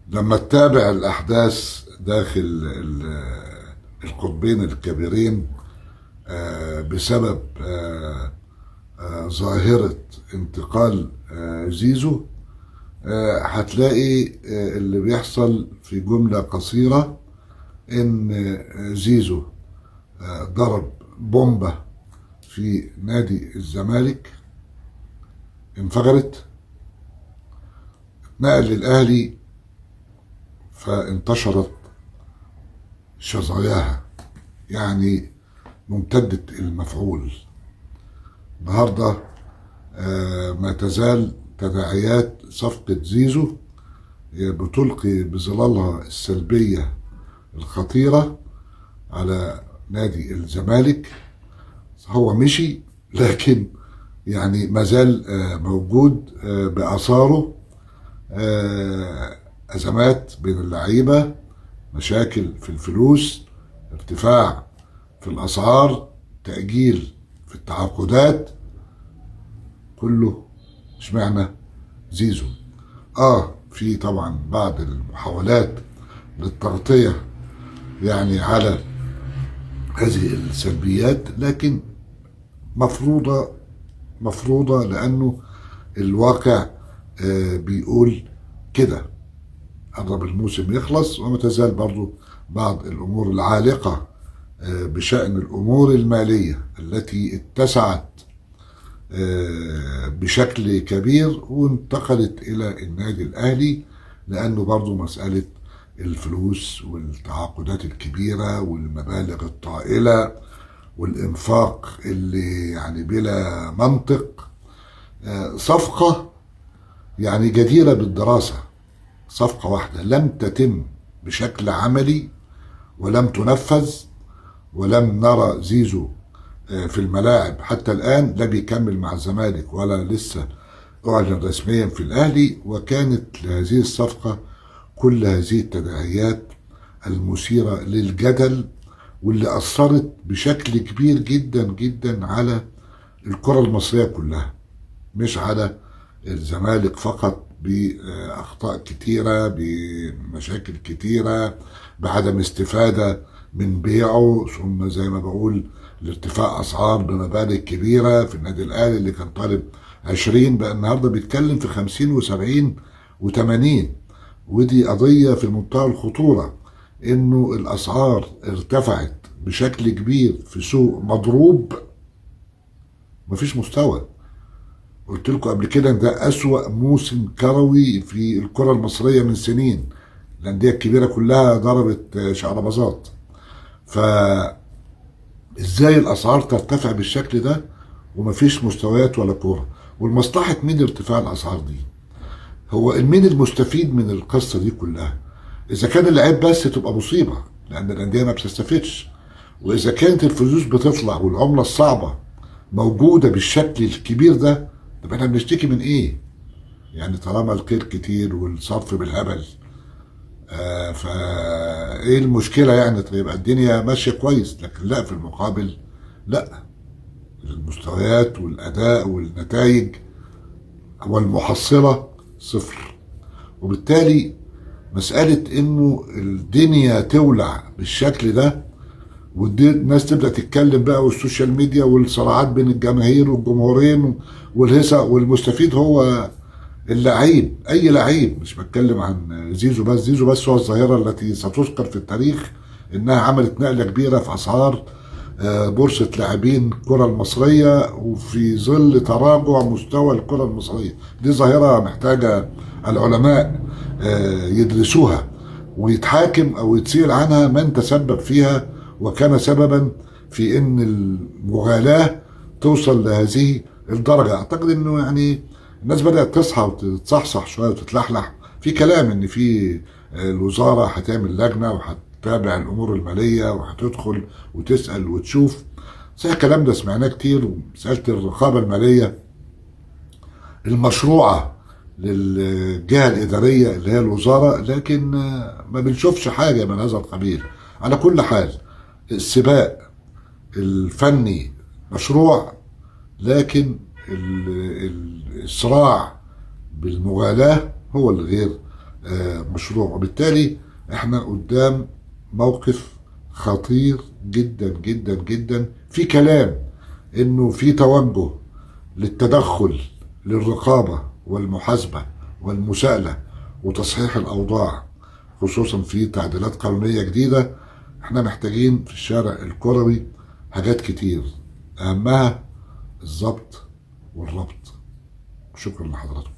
لما تتابع الأحداث داخل القطبين الكبيرين بسبب ظاهرة انتقال زيزو، هتلاقي اللي بيحصل في جملة قصيرة إن زيزو ضرب بومبة في نادي الزمالك، انفجرت، اتنقل للأهلي فانتشرت شظاياها، يعني ممتدة المفعول. النهاردة ما تزال تداعيات صفقة زيزو بتلقي بظلالها السلبية الخطيرة على نادي الزمالك. هو مشي لكن يعني ما زال موجود بآثاره، أزمات بين اللعيبة، مشاكل في الفلوس، ارتفاع في الأسعار، تأجيل في التعاقدات، كله اشمعنى زيزو. في طبعا بعض المحاولات للتغطية يعني على هذه السلبيات، لكن مفروضة لأنه الواقع بيقول كده. قرب الموسم يخلص وما تزال برضو بعض الأمور العالقة بشأن الأمور المالية التي اتسعت بشكل كبير وانتقلت إلى النادي الأهلي، لأنه برضو مسألة الفلوس والتعاقدات الكبيرة والمبالغ الطائلة والإنفاق اللي يعني بلا منطق. صفقة يعني جديرة بالدراسة، صفقة واحدة لم تتم بشكل عملي ولم تنفذ، ولم نرى زيزو في الملاعب حتى الآن، لا بيكمل مع الزمالك ولا لسه أعلن رسميا في الأهلي. وكانت لهذه الصفقة كل هذه التداعيات المثيرة للجدل واللي أثرت بشكل كبير جدا جدا على الكرة المصرية كلها، مش على الزمالك فقط، بأخطاء كتيرة، بمشاكل كتيرة، بعدم استفادة من بيعه، ثم زي ما بقول الارتفاع أسعار بمبالغ كبيرة في النادي الأهلي اللي كان طالب 20 بقى النهاردة بيتكلم في 50 و70 و80. ودي قضية في منتهى الخطورة، إنه الأسعار ارتفعت بشكل كبير في سوق مضروب مفيش مستوى. قلت لكم قبل كده ده أسوأ موسم كروي في الكرة المصرية من سنين، الأندية الكبيرة كلها ضربت شعربازات. فإزاي الأسعار ترتفع بالشكل ده ومفيش مستويات ولا كورة؟ والمصلحة مين ارتفاع الأسعار دي؟ هو مين المستفيد من القصة دي كلها؟ إذا كان اللعيب بس تبقى مصيبة لأن الأندية ما بتستفيدش، وإذا كانت الفلوس بتطلع والعملة الصعبة موجودة بالشكل الكبير ده، طب احنا بنشتكي من ايه؟ يعني طالما الخير كتير والصرف بالهبل، فايه المشكلة يعني؟ يبقى الدنيا ماشية كويس. لكن لا، في المقابل لا، المستويات والأداء والنتائج والمحصلة صفر. وبالتالي مسألة انه الدنيا تولع بالشكل ده والناس تبدأ تتكلم بقى، وال social media والصراعات بين الجماهير والجمهورين والهيصة، والمستفيد هو اللعيب، أي لعيب، مش بتكلم عن زيزو بس، زيزو بس هو الظاهرة التي ستذكر في التاريخ إنها عملت نقلة كبيرة في أسعار بورصة لاعبين الكرة المصرية وفي ظل تراجع مستوى الكرة المصرية. دي ظاهرة محتاجة العلماء يدرسوها ويتحاكم أو يتسأل عنها من تسبب فيها وكان سببا في ان المغالاة توصل لهذه الدرجة. اعتقد انه يعني الناس بدأت تصحى وتتصحصح شوية وتتلحلح. في كلام ان في الوزارة هتعمل لجنة وهتتابع الامور المالية وهتدخل وتسأل وتشوف. صحيح الكلام ده سمعناه كتير، ومسألة الرقابة المالية المشروعة للجهة الإدارية اللي هي الوزارة، لكن ما بنشوفش حاجة من هذا القبيل. على كل حال السباق الفني مشروع، لكن الصراع بالمغالاة هو الغير مشروع. وبالتالي احنا قدام موقف خطير جدا جدا جدا. في كلام انه في توجه للتدخل للرقابة والمحاسبة والمساءلة وتصحيح الأوضاع، خصوصا في تعديلات قانونية جديدة. احنا محتاجين في الشارع الكروي حاجات كتير، أهمها الضبط والربط. شكرا لحضراتكم.